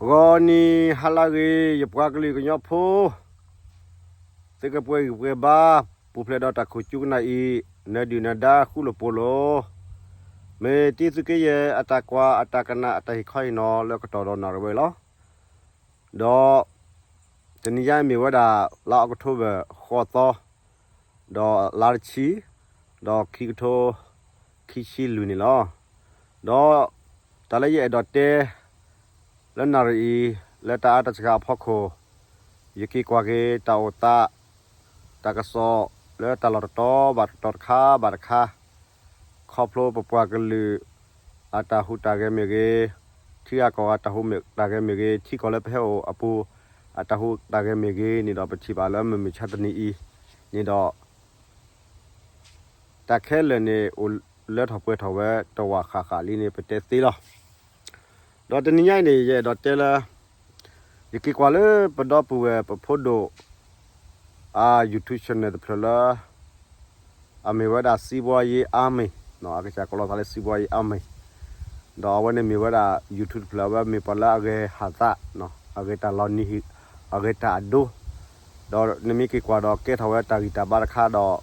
ဂီၤနံၤဟါလၢအဂ့ၤ ယပှၤကလုာ်ကညီဖိ သုကပှဲၤဂံၢ်ပှဲၤဘါ ပူၤဖျဲးဒီးတၢ်ခိၣ်ကၠူကနၣ်အံၤ နဒုၣ်နဒါဃူလိာ်ဖိးလိာ်, မ့ၢ်တ့သုးက့ယဲၢ်အတၢ်ကွၢ်အတၢ်ကနၣ်အတၢ်ဟ့ၣ်ခီဟ့ၣ်နီၤလၢကတီၢ်ဒီးနၣ်ရံၣ်ဝဲလီၤ. ဒီး တနံၤညါမ့ၢ်ဝဲဒၣ် လါအီးကထိဘၢၣ် ဃိးသီ, ဒီးလါတဆံ, ဒီးခံကထိ ခံဆံလွံၢ်န့ၣ်လီၤ. ဒီး တၢ်လၢယအဲၣ်ဒိးတဲ လၢနၣ်ရံၣ်အံၤ လၢတၢ်အါတၢ်စှၤအဖီခိၣ်, ယက့ၤကွၢ်က့ၤတၢ်အိၣ်သး တၢ်ကစီၣ်လၢတၢ်လီၢ်တတီၤဘၣ်တတီၤတခါဘၣ်တခါ, ခီဖျိပပှၤကလုာ် အတၢ်ဟူးတၢ်ဂဲၤမ့ၢ်ဂ့ၤ, ထံဂၤကီၢ်ဂၤတၢ်ဟူးတၢ်ဂဲၤမ့ၢ်ဂ့ၤ, ထံကီၢ်လၢပဟဲအိၣ်အပူၤ အတၢ်ဟူးတၢ်ဂဲၤမ့ၢ်ဂ့ၤန့ၣ်ဒီး ပထံၣ်ဘၣ်လၢမုၢ်မဆါတနံၤအံၤန့ၣ်ဒီး တၢ်ခဲလၢာ်န့ၣ် အိၣ်လၢထီၣ်ပှဲၤထီၣ်ဝဲတဝာ်ဃၣ်ဃၣ်လံန့ၣ် ပတဲသ့လီၤ. ဒီးတနံၤညါအံၤန့ၣ် ယအဲၣ်ဒိးတဲလၢ ယက့ၤကွၢ်လၢပဒီပုၢ်ဝဲၢ်ပဖိဒိၣ် အ YouTube channel တဖျၢၣ်လၢ အမ့ၢ်ဝဲဒၣ် စီးပွားရေးအားမင်း, အကစၢ်ကိးလီၤသးလၢ စီးပွားရေးအားမင်း, ဒီးအဝဲန့ၣ်မ့ၢ်ဝဲဒၣ် YouTube တဖျၢၣ် အဝဲမ့ၢ်ပှၤလၢအဂဲၤဟးသး, အဂဲၤတၢ်လီၤနံၤ, အဂဲၤတၢ်အဒိ, ဒီးနမ့ၢ်က့ၤကွၢ်ဒီးကဲထီၣ်ဝဲတၢ်ဂံၢ်တၢ်ဘါတခါဒီး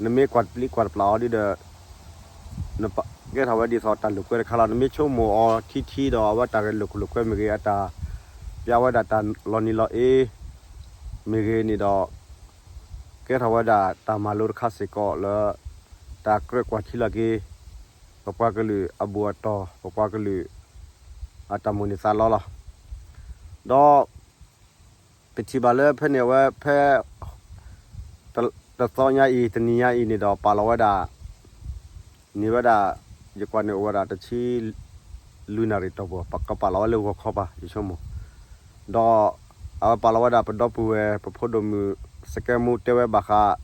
နမ့ၢ်ကွၢ်တပျံၤကွၢ်တပျၢ်အီၤဒ်ဒီး ကဲထီၣ်ဝဲဒ်သိးတၢ်လိာ်ကွဲတခါလီၤ. နမ့ၢ်ဆိကမိၣ်အီၤထံထံဒီး အဝဲတၢ်ဂဲၤလိာ်ခိၣ်လိာ်ကွဲမ့ၢ်ဂ့ၤ, အတၢ်ပျၢ်ဝဲဒၣ်တၢ်လီၤနံၤလီၤအ့ မ့ၢ်ဂ့ၤန့ၣ်ဒီး ကဲထီၣ်ဝဲဒၣ်တၢ်မၤလိတခါစ့ၢ်ကီးလၢ တၢ်ကြၢးကွၢ်ထံလီၤက့ၤ ပပှၤကလုာ်အဘူၣ်အတီၢ်, ပပှၤကလုာ် အတၢ်မိၣ်န့ၢ်သးလီလီၤ. ဒီး ပထံၣ်ဘၣ်လၢဖဲန့ၣ်အဝဲဖဲ တသီညါအံၤ တနံၤညါအံၤန့ၣ်ဒီး ပာ်လီၤဝဲဒၣ် န့ၢ်ဝဲဒၣ် ယကွၢ်န့ၣ်အိၣ်ဝဲဒၣ်တဆံလွံၢ်နၣ်ရံၣ်တီၢ်ပူၤ ကပာ်လီၤဝဲလၢဂီၤခီပၤ ယဆိကမိၣ်, ဒီး အဝဲပာ်လီၤဝဲဒၣ်ပဒီပုၢ်ဝဲၢ် ပဖိဒိၣ်မုၣ် စကဲမူ တဲဝဲဘၣ်ဃး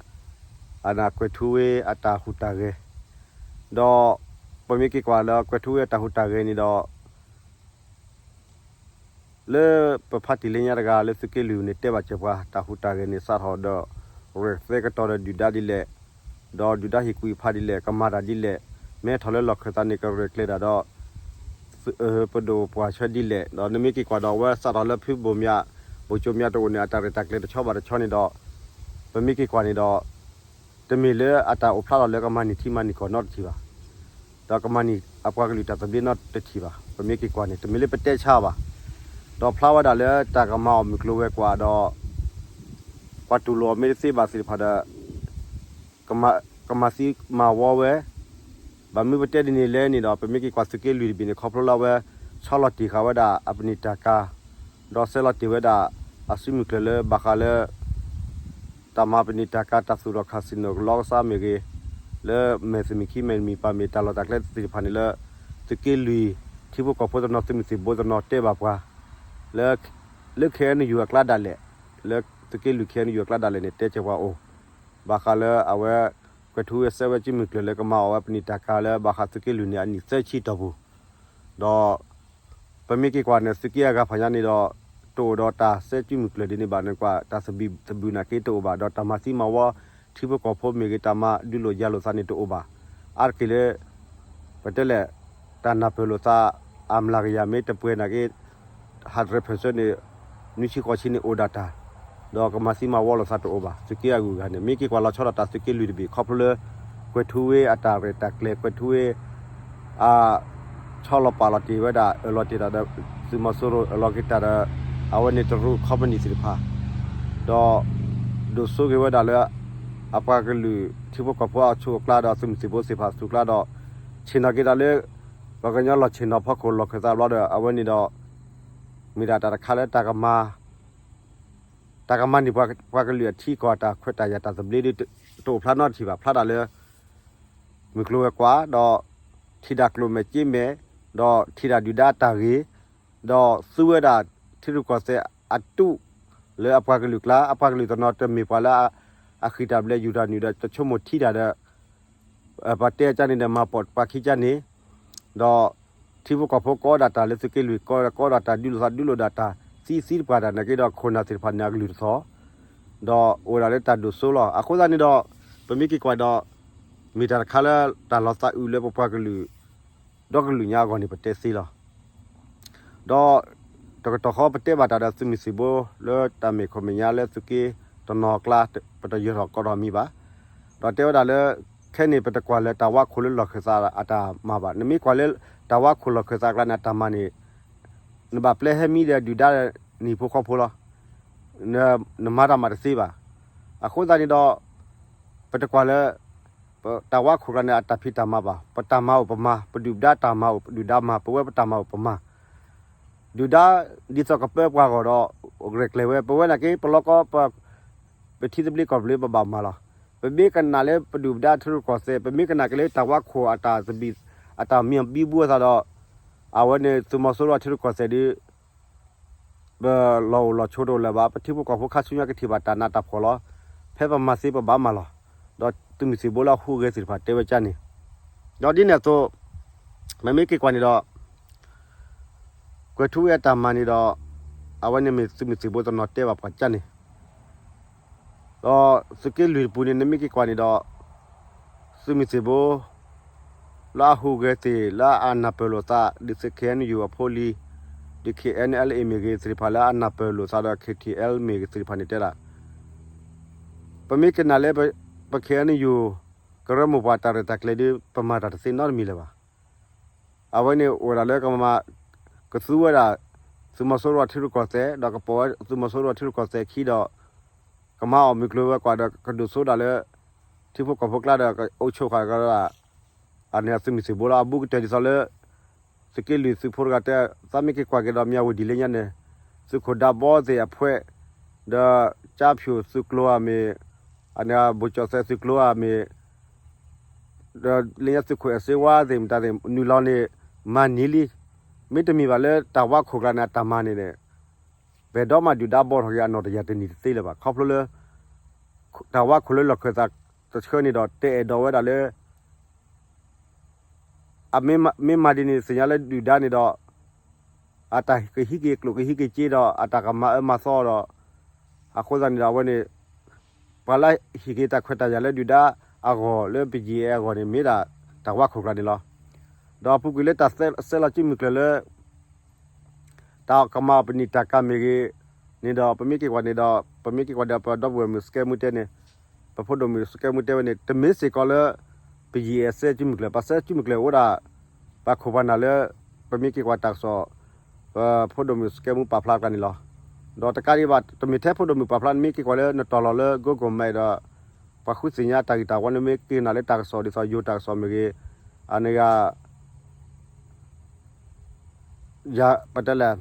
အနၢ်ကွဲၤထူဝ့အတၢ်ဟူးတၢ်ဂဲၤ, ဒီး ပမ့ၢ်က့ၤကွၢ်လၢကွဲၤထူဝ့အတၢ်ဟူးတၢ်ဂဲၤန့ၣ်ဒီး လၢပဖါတံၢ်လၢညါတဂၤလၢသုးက့လွံၢ်န့ၣ် တဲဘၣ်စၢၤပှၤ တၢ်ဟူးတၢ်ဂဲၤန့ၣ် စးထီၣ်ဒီး ရဲၣ်သဲကတီၤဒီးဒုၣ်ဒါဒ်လဲၣ်, ဒီးဒုၣ်ဒါဟ့ၣ်ကူၣ်ဖးဒ်လဲၣ်, ကမၤတၢ်ဒ်လဲၣ်, မ့ၢ်ထီၣ်လၢလီၢ်ခၢၣ်သးန့ၣ် ကရဲၣ်ကျဲၤတၢ်ဒီး ပဒိၣ်ပှၢ်ဆၢဒ်လဲၣ်, ဒီးနမ့ၢ်က့ၤကွၢ်ဒီး အဝဲစးထီၣ်လၢဖုဘိၣ်မၠး, ဘိၣ်ကၠိမၠးတအိၣ်န့ၣ် အတၢ်ရဲၣ်တၢ်ကျဲၤတဆီဘၣ်တဆီန့ၣ်ဒီး ပမ့ၢ်က့ၤကွၢ်န့ၣ်ဒီး တမ့ၢ်လၢအတၢ်အိၣ်ဖျါထီၣ်လၢကမၤန့ၢ်ထံမၤန့ၢ်ကီၢ်နီတထံၣ်ဘၣ်, ဒီးကမၤန့ၢ်အပှၤကလုာ်တၢ်သဘျ့နီတထံၣ်ဘၣ်, ပမ့ၢ်က့ၤကွၢ်န့ၣ် တမ့ၢ်လၢပတဲဆါဘၣ်, ဒီးဖျါဝဲဒၣ်လၢတၢ်ကမၤအီၣ်မုၢ်ကျိၤဝဲၤကွာ်ဒီး ပှၤတူၢ်လိာ်အီၤမ့ၢ်တသ့ဘၣ်သ့ၣ်တဖၣ်ဒီး ကမၤသံမၤဝီဝဲ, ဘၣ်မနုၤပတဲဒ်န့ၣ်လဲၣ်န့ၣ်ဒီး ပမ့ၢ်က့ၤကွၢ်သုးက့လွံၢ်တဘ့ၣ်န့ၣ် ခီဖျိလၢအဝဲ ဆီလီၤတ့ၢ်ဃာ်ဝဲဒၣ်အပနံာ်တၢ်ကၤ, ဒီးဆဲးလီၤတ့ၢ်ဝဲဒၣ်အစုမုၢ်ကျၢၤလၢဘၣ်ဃးလၢ တၢ်မၤပနံာ်တၢ်ကၤ တၢ်သူၣ်ထီၣ် casino ကလီကစၢ်မ့ၢ်ဂ့ၤ, လၢမဲာ်သမံးခံမဲာ်တမံၤပာ်မ့ၢ်တၢ်လီၢ်တၢ်ကျဲသ့ၣ်တဖၣ်န့ၣ်လၢ သုးက့လွံၢ် ထံဖိကီၢ်ဖိတနီၤ သုးမုၢ်သံၣ်ဘိတနီၤတဲဘၣ်ပှၤ လၢ လၢ K N U အကျါဒၣ်လဲာ်, လၢသုးက့လွံၢ် K N U အကျါဒၣ်လဲာ်န့ၣ် တဲစၢၤပှၤအိၣ်, ဘၣ်ဃးလၢအဝဲ ကွဲၤထူဝ့စဲးဝဲစုမုၢ်ကျၢၤလၢကမၤအီၣ်ဝဲပနံာ်တၢ်ကၤလၢဘၣ်ဃးသုးက့လွံၢ်န့ၣ် အနံၣ်သၢဆံတီၢ်ပူၤ, ဒီး ပမ့ၢ်က့ၤကွၢ်န့ၣ် သုးက့အဂၤဖးညါန့ၣ်ဒီး တအိၣ်ဒီးတၢ်စဲးစုမုၢ်ကျၢၤဒ်န့ၣ်ဘၣ်န့ၣ် ကွၢ်တၢ်သဘံၣ်သဘုၣ်နာ်က့တအိၣ်ဘၣ်, ဒီးတၢ်မၤသံမၤဝီ ထံဖိကီၢ်ဖိမ့ၢ်ဂ့ၤ တၢ်မၤဒုးလိာ်ယၤလိာ်သးန့ၣ်တအိၣ်ဘၣ်. အါတက့ၢ်လၢ ပတဲလဲၣ် တၢ်နၢ်ပၢၢ်လိာ်သး အမျးကယၤမ့ၢ်တပှဲၤနာ်က့ hundred percent န့ၣ် နွံဆံဃိးဆံန့ၣ်အိၣ်ဒၣ်တၢ်, ဒီးကမၤသံမၤဝီလိာ်သးတအိၣ်ဘၣ်. သုးက့အဂုၤအဂၤန့ၣ် မ့ၢ်က့ၤကွၢ်လီၤဆီဒီးတၢ်သုးက့လွံၢ်တဘ့ၣ် ခီဖျိလၢ ကွဲၤထူဝ့အတၢ်ရဲၣ်တၢ်ကျဲၤ ကွဲၤထူဝ့ အ ဆီလီၤပာ်လီၤတ့ၢ်ဝဲဒၣ် အၢၣ်လီၤတ့ၢ်တၢ်ဒီး သုးမီၤစိရိၤ အၢၣ်လီၤက့ၤတၢ်ဒီး အဝဲန့ၣ်တရူး company သ့ၣ်တဖၣ်, ဒီး ဒိၣ်စိက့ၤဝဲဒၣ်လၢ အပှၤကလုာ်ထံဖိကီၢ်ဖိအဆိအကျါဒီး သုးမုၢ်သံၣ်ဘိသ့ၣ်တဖၣ်အဆိအကျါဒီး ဆ့ၣ်နီၤက့ၤတၢ်လၢ ပှၤကညီလီၢ်ဆ့ၣ်နီၤဖီခိၣ်လီၢ်ခၢၣ်သးဘျီဒီး အဝဲန့ၣ်ဒီး မ့ၢ်ဒၣ်တၢ်တခါလၢတၢ်ကမၤ တၢ်ကမၤန့ၢ်ပှၤကလုာ်အထံကီၢ်တၢ်ခွဲးတၢ်ယာ်တၢ်သဘျ့ဒီး တအိၣ်ဖျါနီတထံၣ်ဘၣ်, ဖျါဒၣ်လၢ မုၢ်ကျိၤဝဲၤကွာ် ဒီး ထံၣ်ဒၣ်ကျိၣ်မဲာ်စ့မဲာ် ဒီးထံၣ်ဒၣ်ဒုၣ်ဒါတၢ်ဂ့ၤ ဒီးသူဝဲဒၣ်ထံရူၢ်ကီၢ်သဲးအတူး လၢအပှၤကလုာ်ကျါ အပှၤကလုာ်တနီၤတမ့ၢ်ပှၤလၢ အဃံတၢ်ဘျဲးယူၤတၢ်နုာ်ဒီး တဆိကမိၣ်ထံတၢ်ဒီး ပှၤတဲကါန့ၣ်ဒီးမၤပိာ်ပှၤခံကါန့ၣ် ဒီး ထံဖိကီၢ်ဖိကိးဒၣ်တၢ်လၢသုးက့လွံၢ် ကိးဒၣ်တၢ်ဒုးလိာ်သးဒုးလိာ်ဒၣ်တၢ် သံသံတပှၢ်တၢ်နာ်က့ဒီး ခိၣ်နၢ်သ့ၣ်တဖၣ်န့ၣ်အကလုၢ်တသီၣ် ဒီးအိၣ်ဝဲဒၣ်လၢတၢ်ဒိၣ်စိလီၤ. အဃိသတးန့ၣ်ဒီး ပမ့ၢ်က့ၤကွၢ်ဒီး မ့ၢ်တၢ်တခါလၢတၢ်လီၤသးအုးလၢပပှၤကလုာ် ဒီကလုာ်ညါအဂီၢ်န့ၣ် ပတဲသ့လီၤ. ဒီး တကတီၢ်ဃီပတဲဘၣ်တၢ်ဒီးသုးမုၢ်သံၣ်ဘိလၢတၢ်မဲာ်ခိၣ်မဲာ်ညါလၢသုးက့တနီၤအကျါ ပတယၢၤထီၣ်ကီထီၣ်မံၤဘၣ်. ဒီးတဲဝဲဒၣ်လၢ ခဲန့ၣ် ပတကွၢ်လၢတၢ်ဝါခိၣ်လၢလီၢ်ခၢၣ်သးအတၢ်မၤဘၣ်. နမ့ၢ်ကွၢ်လၢတၢ်ဝါခိၣ်လီၢ်ခၢၣ်သးအကျါန့ၣ် အတၢ်မၤန့ၣ် နဘၣ်ပျဲဟဲမံဒီးဒုၣ်ဒါနံၣ်ဖိဃီဖိလီၤ. နမၤတၢ်မၤတသ့ဘၣ်. အဃိသတးန့ၣ်ဒီး ပတကွၢ်လၢ တၢ်ဝါခိၣ်ကျါန့ၣ် အတၢ်ဖံးတၢ်မၤဘၣ်. ပတၢ်မၤအိၣ်ပမၤ, ပဒုၣ်ပဒါတၢ်မၤအိၣ်ဒုၣ်ဒါမၤ, ပဝဲပတၢ်မၤအိၣ်ပမၤ. ဒုၣ်ဒါ ဒ်သိးကပၢပှၤဂီၢ်ဒီး ရဲၣ်ကျဲၤဝဲ ပဝဲနာ်က့ ပလီၢ်ကီ ပထံသဘျ့ကီၢ်သဘျ့ပဘၣ်မၤလီၤ. ပမ့ၢ်ကနၣ်လၢပဒုၣ်ပဒါထံရူၢ်ကီၢ်သဲး, ပမ့ၢ်ကနၣ်က့ၤလၢတၢ်ဝါခိၣ်အတၢ်သဘံၣ် အတၢ်မံဘံဘူအသးဒီး အဝဲန့ၣ်သုးမီၤစိရိၤထံရူၢ်ကီၢ်သဲးဒီး ပလီၢ်အိၣ်လီၢ်ဆိးတအိၣ်လၢၤဘၣ်. ပထံဖိကီၢ်ဖိခါဆူညါကထံၣ်ဘၣ်တၢ်နးတၢ်ဖှီၣ်လီၤ. ဖဲပမၤသ့ပဘၣ်မၤလီၤ. ဒီးသုးမုၢ်သံၣ်ဘိလၢအဟူးဂဲၤသ့ၣ်တဖၣ်တဲဝဲကၠၢန့ၣ်, ဒီးဒ်န့ၣ်အသိး ပမ့ၢ်က့ၤကွၢ်န့ၣ်ဒီး ကွဲၤထူဝ့အတၢ်မၤန့ၣ်ဒီး အဝဲန့ၣ်မ့ၢ်သုးမုၢ်သံၣ်ဘိတနီၤတဲဘၣ်ပှၤကၠၢန့ၣ် ဒီးသုးက့လွံၢ်တပူၤန့ၣ် နမ့ၢ်က့ၤကွၢ်န့ၣ်ဒီး သုးမုၢ်သံၣ်ဘိ လၢအဟူးဂဲၤသ့ၣ် လၢအနၢ်ပၢၢ်လိာ်သး ဒ်သိး ခ့ၣ်အဲၣ်ယူၣ် အဖိလံၤ ဒ် ခ့ၣ်အဲၣ်အဲလ်အ့ၣ် မ့ၢ်ဂ့ၤသ့ၣ်တဖၣ်လၢအနၢ်ပၢၢ်လိာ်သးဒီး ခ့ၣ်ထံၣ်အဲလ် မ့ၢ်ဂ့ၤသ့ၣ်တဖၣ်န့ၣ်တဲဒၣ် ပမ့ၢ်ကနၣ်လၢ ပ ခ့ၣ်အဲၣ်ယူၣ် ကရၢမိၢ်ပှၢ်တၢ်ရဲၣ်တၢ်ကျဲၤဒီး ပမၤတၢ်တသ့နီတမံၤလၢၤဘၣ်. အဝဲန့ၣ်အိၣ်ဝဲဒၣ်လၢကမၤ ကသူဝဲဒၣ် သုးမီၤစိရိၤထံရူၢ်ကီၢ်သဲး ဒီးကပိာ်ဝဲသုးမီၤစိရိၤထံရူၢ်ကီၢ်သဲးခံဒီး ကမၤအီၣ်မုၢ်ကျိၤဝဲၤကွာ်ဒီး ကဒိၣ်စိဒၣ်လၢ ထံဖိကီၢ်ဖိကျါဒီး ကအိၣ်ဆိးဃာ်ကဒီး အန့ၣ်သုးမုၢ်သံၣ်ဘိလီၤ. အဘူးကတၢၢ်ဒ်သိးလၢ သုးက့လွံၢ်သုးဖိတဂၤတဲ သးမ့ၢ်က့ၤကွၢ်က့ၤဒီး မၠးဝတံၣ်လၢညါန့ၣ် သုးခိၣ်ဒးဘီသ့ၣ်အဖှဲး ဒီး ကၠါဖၠိၣ်သုးကျိၤဧါမ့ၢ် အန့ၣ် ဘိၣ်ကၠီၣ်သဲးသုးကျိၤဧါမ့ၢ် ဒီးလၢညါသုးခိၣ်အဲၣ်စ့ဝါသ့ၣ်မတၤသ့ၣ် နုာ်လီၤန့ၣ် မၤနံၤလံ. မ့တမ့ၢ်ဘၣ်လၢတၢ်ဝါခိၣ်ကျါန့ၣ် အတၢ်မၤန့ၣ်န့ၣ် ပှၤဒီမါဒုၣ်ဒါဘီထီၣ်က့ၤအနီၢ်တယၢ်တနံၣ်တသ့လၢၤဘၣ်. ခီဖျိလၢ တၢ်ဝါခိၣ်လၢလီၢ်ခၢၣ်သးတဆၢန့ၣ်ဒီး တအဲၣ်ဒိးဝဲဒၣ်လၢ အမ့ၢ်မၤဒ်န့ၣ် သ့ၣ်ညါလၢဒုၣ်ဒါန့ၣ်ဒီး အတၢ်ကဟံးက့ၤကျိၣ်ကဟံးက့ၤစ့ဒီး အတၢ်ကမၤအၢမၤသီဒီး အဃိသတးန့ၣ်ဒီး အဝဲန့ၣ် ပှၤလၢဟ့ၣ်က့ၤတၢ်ခွဲးတၢ်ယာ်လၢဒုၣ်ဒါအဂီၢ် လၢ ပယံၤအဲ အဂီၢ်န့ၣ် မ့ၢ်ဒၣ်တၢ်ဝါခိၣ်ကျါန့ၣ်လီၤ. ဒီးအပူၤကွံာ်လၢတၢ်ဆဲးလီၤစုမုၢ်ကျၢၤလၢ တၢ်ကမၤအီၤပနံာ်တၢ်ကၤမ့ၢ်ဂ့ၤန့ၣ်ဒီး ပမ့ၢ်က့ၤကွၢ်န့ၣ်ဒီး ပမ့ၢ်က့ၤကွၢ်ဒီး ပဒီပုၢ်ဝဲၢ်မုၣ်စကဲမူတဲန့ၣ် ပဖိဒိၣ်မုၣ်စကဲမူတဲဝဲန့ၣ် တမ့ၢ်စ့ၢ်ကီးလၢ ပယံၤအဲ ဆဲးစုမုၢ်ကျၢၤ ပှၤဆဲးစုမုၢ်ကျၢၤအိၣ်ဒၣ် ပှၤခိၣ်ပှၤနၢ်လၢ ပမ့ၢ်က့ၤကွၢ်တၢ်ကစီၣ် ပဖိဒိၣ်မုၣ်စကဲမူပာ်ဖျါကျါန့ၣ်လီၤ. ဒီးတကးဒံးဘၣ် တမ့ၢ်ထဲဖိဒိၣ်မုၣ်ပာ်ဖျါ နမ့ၢ်က့ၤကွၢ်လၢနတီၢ်လီၤလၢ Google Map ဒီး ပှၤဃုသ့ၣ်ညါတၢ်ဂ့ၢ်တၢ်ဝီ နမ့ၢ်က့ၤနာ်လၢတၢ်ကစီၣ်ဒ်သိးယိၤတၢ်ကစီၣ်မ့ၢ်ဂ့ၤ အန့ၣ်ဂ့ၤ ယၤပတဲလဲၣ်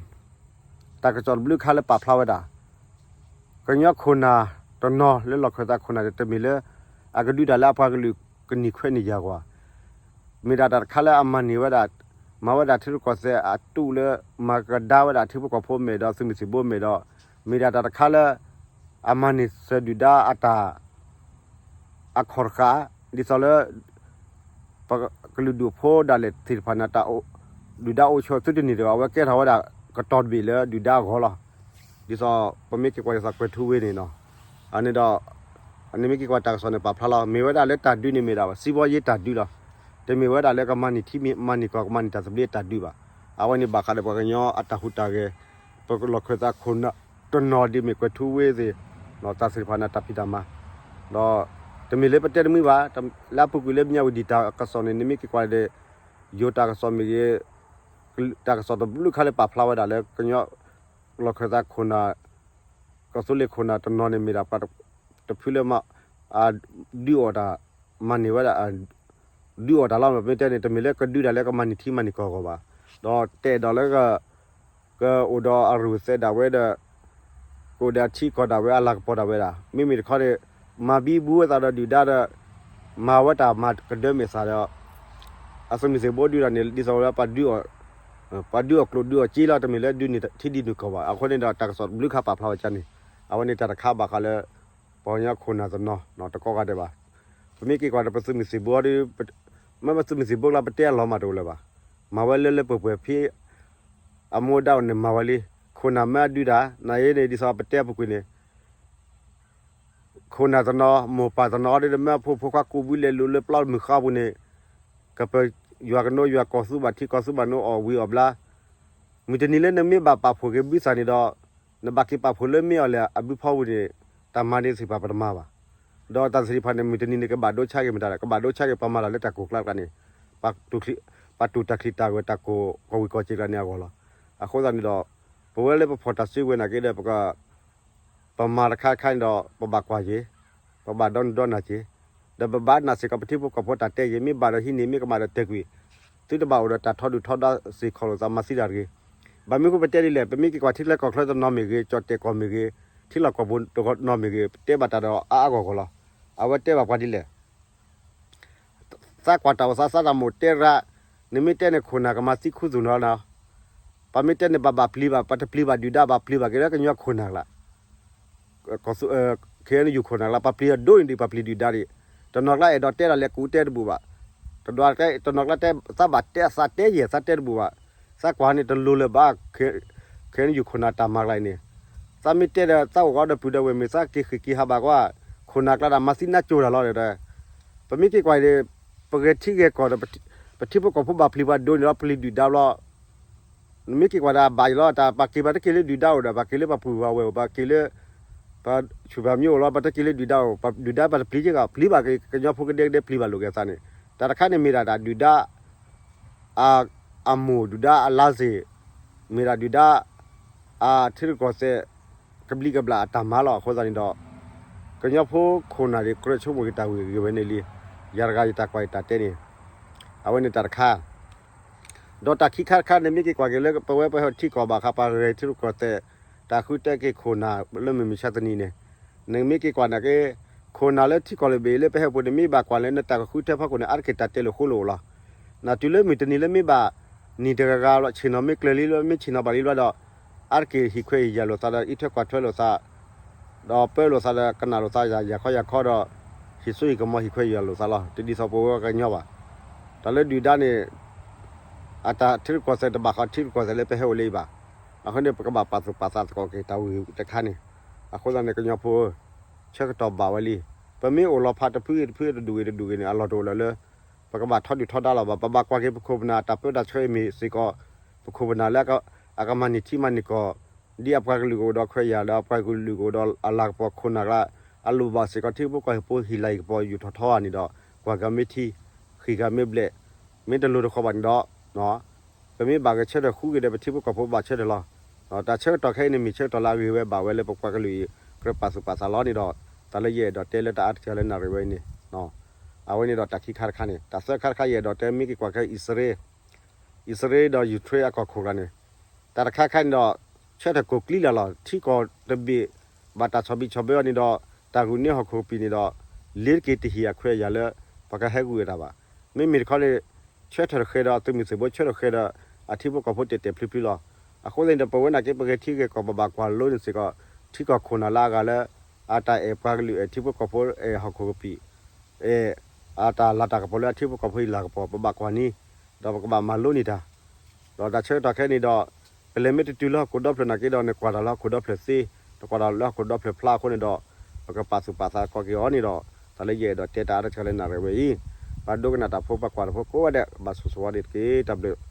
တၢ်ကစီၣ်တဘျုးခါလၢပာ်ဖျါဝဲဒၣ် ကညီခိၣ်နၢ်တနီၤလၢလီၢ်ခၢၣ်သးခိၣ်နၢ်န့ၣ် တမ့ၢ်လၢ အကဒုးတၢ်လၢအပှၤကလုာ်ကနံၣ်ခွဲးနံၣ်ယာ်ကွၢ် မ့ၢ်ဒၣ်တၢ်တခါလၢအမၤန့ၢ်ဝဲဒၣ် မၤဝဲဒၣ်ထံရူၢ်ကီၢ်သဲးအတူးလၢ မၤကဒါဝဲဒၣ်ထံဖိကီၢ်ဖိမ့ၢ်ဒီးသုးမုၢ်သံၣ်ဘိမ့ၢ်ဒီး မ့ၢ်ဒၣ်တၢ်တခါလၢ အမၤန့ၢ်စၢၤဒုၣ်ဒါအတၢ် အခီၣ်တဃာ် ဒ်သိးလၢ ပကလုာ်ဒူၣ်ဖိဒၣ်လဲာ်သ့ၣ်တဖၣ်န့ၣ် တၢ်ဒုၣ်ဒါအိၣ်ဆိးသုတန့ၢ်ဒီး အဝဲကဲထီၣ်ဝဲဒၣ် ကတီၤတဘ့ၣ်လၢဒုၣ်ဒါအဂီၢ်လီၤ. ဒ်သိး ပမ့ၢ်က့ၤကွၢ်ဒ်သိးကွဲၤထူဝ့န့ၣ်နီၤ အန့ၣ်ဒီး အန့ၣ်မ့ၢ်က့ၤကွၢ်တၢ်ကစီၣ်န့ၣ် ပာ်ဖျါလီၤ မ့ၢ်ဝဲဒၣ်လၢတၢ်ဒုးန့ၣ်မ့ၢ်ဒၣ် စံးဘီယ့တၢ်ဒုးလီၤ. တမ့ၢ်ဝဲဒၣ်လၢကမၤန့ၢ်ထံမ့ၢ်မၤန့ၢ်ကီၢ် ကမၤန့ၢ်တၢ်သဘျ့တၢ်ဒုးဘၣ်. အဝဲန့ၣ်ဘၣ်ဃးဒီးပှၤကညီအတၢ်ဟူးတၢ်ဂဲၤ ပလီၢ်ခၢၣ်သးခိၣ်နၢ်တနီၤဒ်မ့ၢ်ကွဲၤထူဝ့သ့ၣ် တၢ်သ့ၣ်တဖၣ်န့ၣ်တၢ်ဖံးတၢ်မၤ ဒီး တမ့ၢ်လၢပတဲတမုာ်ဘၣ် လၢအပူၤကွံာ်လၢမၠးဝတံၣ်တၢ်ကစီၣ်န့ၣ် နမ့ၢ်က့ၤကွၢ်ဒီး ယိၤတၢ်ကစီၣ်မ့ၢ်ဂ့ၤ တၢ်ကစီၣ်တဘျုးခါလၢပာ်ဖျါဝဲဒၣ်လၢကညီ လီၢ်ခၢၣ်သးခိၣ်နၢ် ကီၢ်သူလ့ၤခိၣ်နၢ်တနီၤန့ၣ်မ့ၢ်ဒၣ်ပှၤတဖုလၢ ဒုးအီၣ်တၢ် မၤန့ၢ်ဝဲဒၣ် ဒုးအီၣ်တၢ်လီၤ ပမ့ၢ်တဲန့ၣ် တမ့ၢ်လၢကဒုးဒၣ်လၢကမၤန့ၢ်ထံမၤန့ၢ်ကီၢ်အဂီၢ်ဘၣ်. ဒီးတအဲၣ်ဒိးလၢ ကအိၣ်ဒီးအရူၢ်သဲးဒၣ်ဝဲဒီး ကအိၣ်ဒီးအထံအကီၢ်ဒၣ်ဝဲအလၤကပီၤဒၣ်ဝဲဒၣ် မ့မ့ၢ်တခီန့ၣ် မၤဘံဘူဝဲသးဒီးဒုၣ်ဒါဒီး မၤဝဲတၢ်မၤကဒၢမဲာ်သၣ်ဒီး အသုးမုၢ်သံၣ်ဘိဒုးတၢ်န့ၣ် ဒ်သိးလၢ ပှၤဒုးအီၣ်ကျိၣ်ဒုးအီၣ်စ့လီၤ တမ့ၢ်လၢဒုးန့ၢ်ထံဒုးန့ၢ်ကီၢ်ဘၣ်. အဃိန့ၣ်ဒီးတၢ်ကစီၣ်တဘျုးခါပာ်ဖျါဝဲကၠၢန့ၣ် အဝဲန့ၣ်တၢ်တခါဘၣ်ဃးလၢ ပှၤကညီခိၣ်နၢ်တနီၤ တကီၢ်ဂၤဒဲးဘၣ်. ပမ့ၢ်က့ၤကွၢ်ဒီးပသုးမုၢ်သံၣ်ဘိဒီး မ့ၢ်ပသုးမုၢ်သံၣ်ဘိကျါပတဲအလီၤမၢ်တအိၣ်လၢၤဘၣ်. မၤဝဲလၢလၢပှဲၤပှဲၤဖဲ အမူဒါအိၣ်န့ၣ်မၤဝဲလံ. ခိၣ်နၢ်မ့ၢ်အဒုးတၢ် နၤအံၤန့ၣ် ဒ်သိးပတဲအပူၤကွံာ်န့ၣ် ခိၣ်နၢ်တနီၤ မိၢ်ပၢ်တနီၤဒီး မ့ၢ်အဖိမုၣ်ဖိခွါကူးဘုလဲၤလိာ်လၢပျီမုၢ်ဃါပူၤန့ၣ် ကပယွၤကနိယွၤကီၢ်သူဘၣ်ထံကီၢ်သူဘၣ်နိအီၣ်ဝံၤအီၣ်ဘျါ မုၢ်တနံၤလၢနမ့ၢ်ဘၣ်ပာ်ဖှိၣ်က့ၤဘုသးန့ၣ်ဒီး နဘၣ်က့ၤပာ်ဖှိၣ်လၢမ့ၢ်အီၤလဲၣ်အဘုဖီဝံၤန့ၣ် တၢ်မၤန့ၢ်သ့ၣ်တဖၣ်ပတမၤဘၣ်. ဒီးတၢ်သ့ၣ်တဖၣ်န့ၣ် မုၢ်တနံၤန့ၣ် ကဘၣ်ဒိဆါက့ၤမတၤလဲၣ်, ကဘၣ်ဒိဆါက့ၤပမၤတၢ်လၢတၢ်ကိၢ်ကျါတခါန့ၣ် ပှၤတူၢ်တၢ်ချံးတၢ်ဂဲၤ တၢ်ကိၢ်ကီၢ်ဝံၤကီၢ်စ့ၢ်ကျါန့ၣ်အဂီၢ်လီၤ. အဃိသတးန့ၣ်ဒီး ပဝဲလၢပဖီၣ်တၢ်စုကဝဲၤနာ်က့ဒီး ပက ပမၤတခါတခါန့ၣ်ဒီး ပဘၣ်ကွၢ်က့ၤ, ပဘၣ်ဒီနုာ်ဒီနၢ်က့ၤ, ဒီးပဘၣ်နာ်စ့ၢ်ကီးပထံဖိကီၢ်ဖိတၢ်တဲက့ၤ, မ့ၢ်ဘၣ်ဒီးဟံးန့ၢ်, မ့ၢ်ကမၣ်ဒီးတဲာ်ကွံာ်, သုတဘၣ်အိၣ်ဒီးတၢ်ထီဒုၣ်ထီဒါစ့ၢ်ကီးလိာ်သးမၤသံတၢ်တဂ့ၤ. ဘၣ်မနုၤဃိပတဲဒ်လဲၣ်, ပမ့ၢ်က့ၤကွၢ်ထံချၢကီၢ်ချၢတနီၤမ့ၢ်ဂ့ၤ, ကၠီၣ်တဲၣ်ကီၢ်မ့ၢ်ဂ့ၤ, ထံလီၢ်ကီၢ်ပူၤတနီၤမ့ၢ်ဂ့ၤ, ပတဲဘၣ်တၢ်ဒီးအါအါဂီၢ်ဂီၢ်လီၤ. အဝဲတဲဘၣ်ပှၤဒ်လဲၣ် သးကွၢ်တၢ်အိၣ်သး သးတၢ်မိၣ်တဲရၣ်, နမ့ၢ်တဲန့ၣ်ခိၣ်နၢ်ကမၤသံခူသူၣ်နီၤနီၤ, ပမ့ၢ်တဲန့ၣ် ပဘၣ်ပျံၤဘၣ်, ပတပျံၤဘၣ်ဒုၣ်ဒါ, ဘၣ်ပျံၤဘၣ်က့ၤလၢကညီခိၣ်နၢ်ကျါ, ခဲအံၤန့ၣ်ယူၢ်ခိၣ်နၢ်ကျါ ပပျံၤအဒိန့ၣ်ဒီး ပပျံၤဒုၣ်ဒါဒံး, တနီၤကျါအဲၣ်ဒိးတဲဒၣ်လဲာ်ကူတဲတဘူၣ်ဘၣ်, တဒွးတနီၤကျါတဲ သးဘၣ်တဲသးတဲယဲၢ်သးတဲတဘူၣ်ဘၣ်, သးကွၢ်န့ၣ်တလိၤလၢၤဘၣ်, ခဲအံၤန့ၣ်ယူၢ်ခိၣ်နၢ်တၢ်မၤကျါအံၤန့ၣ် သးမ့ၢ်တဲဒီး သးအိၣ်ဂီၤဒီးပုၢ်ဒီးဝဲၢ်မ့ၢ်သးက့ၤဃ့ၢ်က့ၤဟးဘၣ်ကွၢ်, ခိၣ်နၢ်ကျါဒၣ်မၤသံနါကၠိတၢ်လီၤဒီး, ပမ့ၢ်က့ၤကွၢ်အံၤဒီး ပဂဲၤထံဂဲၤကီၢ်ဒီး ပထံဖိကီၢ်ဖိဘၣ်ပျံၤပှၤဒိန့ၣ်လီၤ ပျံၤဒုၣ်ဒါဘျီ, နမ့ၢ်က့ၤကွၢ်ဒီးဘၣ်ယံၤလီၤ တၢ်ပာ်က့ၤပှၤတက့ၤလၢဒုၣ်ဒါအိၣ်ဒီး ပာ်က့ၤလၢပှၤပုၢ်ပှၤဝဲၢ်အိၣ် ပာ်က့ၤလၢ ပဆူၣ်ပှၤမံအိၣ်လီၤ ပတက့ၤလၢဒုၣ်ဒါအိၣ် ဒုၣ်ဒါပတပျံၤက့ၤကီး ပျံၤဘၣ်က့ၤ ကညီဖိကဒဲကဒဲပျံၤဘၣ်လိာ်က့ၤသးန့ၣ်, တၢ်တခါန့ၣ်မ့ၢ်ဒၣ်တၢ်ဒုၣ်ဒါ အမိၢ်ဒုၣ်ဒါအလါစ့ၢ်, မ့ၢ်ဒၣ်ဒုၣ်ဒါ အထံရူၢ်ကီၢ်သဲး ကဘျံးကဘျၣ်အတၢ်မၤလီၤ. အဃိသတးန့ၣ်ဒီး ကညီဖိခိၣ်နၢ်ဒၣ် ကြၢးဆိကမိၣ်က့ၤတၢ်ဝံၤဂ့ၤဝဲန့ၣ်လံ. ယၤတဂၤယတၢ်ကွၢ်ယတၢ်တဲန့ၣ် အဝဲန့ၣ်တၢ်တခါ ဒီးတၢ်ခံခါတခါန့ၣ် မ့ၢ်က့ၤကွၢ်က့ၤလၢပဝဲပဟဲထံကီၢ်ဘၣ်ဃးပှၤဂဲၤထံရူၢ်ကီၢ်သဲး တၢ်ဃုတဲက့ၤခိၣ်နၢ်လၢမုၢ်မဆါတနံၤန့ၣ်, နမ့ၢ်က့ၤကွၢ်နာ်က့ ခိၣ်နၢ်လၢထံကီၢ်လၢဘ့ၣ်လၢပဟဲပူၤန့ၣ် မ့ၢ်ဘၣ်ကွၢ်လၢနတၢ်ကဃုထၢဖီခိၣ်န့ၣ် အါတက့ၢ်တၢ်တဲလိာ်ဃိလိာ်အိၣ်လီၤ. နတုၤလၢမုၢ်တနံၤလၢမ့ၢ်ဘၣ် နံၣ်တဂၤဂၤလီၤ ဆ့ၣ်နီၤမ့ၢ်ကျၢၤလံလီၤ မ့ၢ်ဆ့ၣ်နီၤဘၣ်လံလီၤဒီး အါတက့ၢ်ဟံၣ်ခွဲးဟံၣ်ယာ်လိာ်သးဒီး အံးထွဲကွၢ်ထွဲလိာ်သး ဒီးပၢလိာ်သးဒီးကနၣ်လိာ်သးယၤခီယၤခီဒီး ဟံၣ်စိဟံၣ်ကမီၤဟံၣ်ခွဲးဟံၣ်ယာ်လိာ်သးလီၤ. တဒ်သိးပဝဲကညီဘၣ်. တၢ်လၢဒုၣ်ဒါန့ၣ် အတၢ်ထံရူၢ်ကီၢ်သဲးတဘၣ်ဃးထံရူၢ်ကီၢ်သဲးလၢပဟဲအိၣ်လၢအံၤဘၣ်. အဃိန့ၣ် ပကဘၣ်ပာ်သူၣ်ပာ်သးသကိးက့ၤတၢ်ဝံၤတခါန့ၣ်. အဃိသတးန့ၣ် ကညီဖိဧၢ, ဆၢကတီၢ်ဘၣ်ဝဲလံ. ပမ့ၢ်အိၣ်လီၤဖးတဖုဂ့ၤတဖုတဒူၣ်ဂ့ၤတဒူၣ်ဂ့ၤန့ၣ် အလီၢ်တအိၣ်လၢၤလၢ ပကဘၣ်ထီဒုၣ်ထီဒါလီၤဘၣ်. ပဘၣ်ကွၢ်က့ၤပခိၣ်ပနၢ်တၢ်ပၢတၢ်ဆှၢအံၤမ့ၢ်စ့ၢ်ကီး ပခိၣ်ပနၢ်လၢ အကမၤန့ၢ်ထံမၤန့ၢ်ကီၢ် ဒ်အပှၤကလုာ်ကအိၣ်ဒီးခွဲးယာ်ဒီးအပှၤကလုာ်ကအိၣ်ဒီးအလၤကပီၤခိၣ်နၢ်ကျါ အလိၣ်ဘၣ်စ့ၢ်ကီးထံဖိကီၢ်ဖိဟံၣ်လၤဟံၣ်ကပီၤယူာ်ထီၣ်ထီအါန့ၣ်ဒီး ကွၢ်က့ၤမ့ၢ်ထံ ဃံးက့ၤမ့ၢ်ဘျဲၣ် မ့ၢ်တလိၤတဃီဘၣ်န့ၣ်ဒီး ပမ့ၢ်ဘၣ်ဂဲၤဆၢထၢၣ်ဃုက့ၤဒီးပထံဖိကီၢ်ဖိဘၣ်ဆၢထၢၣ်လီၤ. တၢ်ဆၢကတီၢ်ခဲအံၤန့ၣ်မ့ၢ်ဆၢကတီၢ်လၢအဂ့ၤဝဲဘၣ်ဝဲလၢပပှၤကလုာ်အံၤ ကြၢးပာ်သူၣ်ပာ်သးလီၤန့ၣ်ဒီး တၢ်လၢယအဲၣ်ဒိးတဲလၢတၢ်အါတက့ၢ်လၢနၣ်ရံၣ်ဝဲအံၤန့ၣ် အဝဲန့ၣ်ဒီးတၢ်ခံခါတခါန့ၣ် တၢ်သၢခါတခါယအဲၣ်ဒိးတဲမ့ၢ်က့ၤကွၢ်ခဲအံၤ အံၣ်စရ့လး အံၣ်စရ့လးဒီးယူၤခရ့ၣ်အကီၢ်ခိၣ်ကျါန့ၣ် တၢ်တခါခါန့ၣ်ဒီး ဆၢထၢၣ်ကိၢ်ကျံလၢ်လီၤ ထံကီၢ်တဘ့ၣ် ဘၣ်တၢ်ဆီၣ်ဘံၣ်ဆီၣ်ဘၢအီၤန့ၣ်ဒီး တၢ်ဂုာ်န့ၢ်ဟီၣ်ခိၣ်ကပံာ်န့ၣ်ဒီး လ့ၤတက့ၤတဟံၣ်အခွဲးအယာ်လၢ ပကဟဲဂုာ်အတၢ်ဘၣ်. မ့မ့ၢ်တခီန့ၣ် ဆၢထၢၣ်တဃဲၤဒီးသုးမုၢ်သံၣ်ဘိ ဆၢထၢၣ်ဃဲၤဒီး အထံဖိကီၢ်ဖိတဲာ်တဲာ်ဖျုးဖျုးလီၤ. အဃိသတးန့ၣ်ဒီး ပဝဲနာ်က့ ပဂဲၤထံဂဲၤကီၢ် ပဘၣ်ကွၢ်လိန့ၣ်စ့ၢ်ကီး ထံကီၢ်ခိၣ်နၢ်လၢအဂၤလၢ အတၢ်အဲၣ်ပှၤကလုာ် အဲၣ်ထံဖိကီၢ်ဖိ အဲၣ်ဟီၣ်ခိၣ်ကပံာ် အဲၣ်အတၢ်လၤတၢ်ကပီၤလၢအထံဖိကီၢ်ဖိအံၤလၤကပီၤ ပဘၣ်ကွၢ်န့ၣ် ဒီးပကဘၣ်မၤလိန့ၢ်တၢ် ဒီးတၢ်ဆၢကတီၢ်ခဲအံၤန့ၣ်ဒီး ပလဲၤမ့ၢ်တတုၤလၢဟီၣ်ခိၣ်ဒီဖျၢၣ်နာ်က့ဒီး နကွၢ်တၢ်လၢဟီၣ်ခိၣ်ဒီဖျၢၣ်သ့, နကွၢ်တၢ်လၢဟီၣ်ခိၣ်ဒီဖျၢၣ်ဖျါအဃိန့ၣ်ဒီး ပကပာ်သူၣ်ပာ်သးကီက့ၤအီၤန့ၣ်ဒီး တၢ်လၢယအဲၣ်ဒိးတဲတၢ်အါတက့ၢ်လၢနၣ်ရံၣ်ဝဲအံၤ, ပှၤဒိကနၣ်တၢ်ဖိ ပှၤကွၢ်တၢ်ဖိကိးဂၤဒဲး ဘၣ်ဆိၣ်ဂ့ၤဝဲဒၣ်တက့ၢ်. တၢ်ဘျုး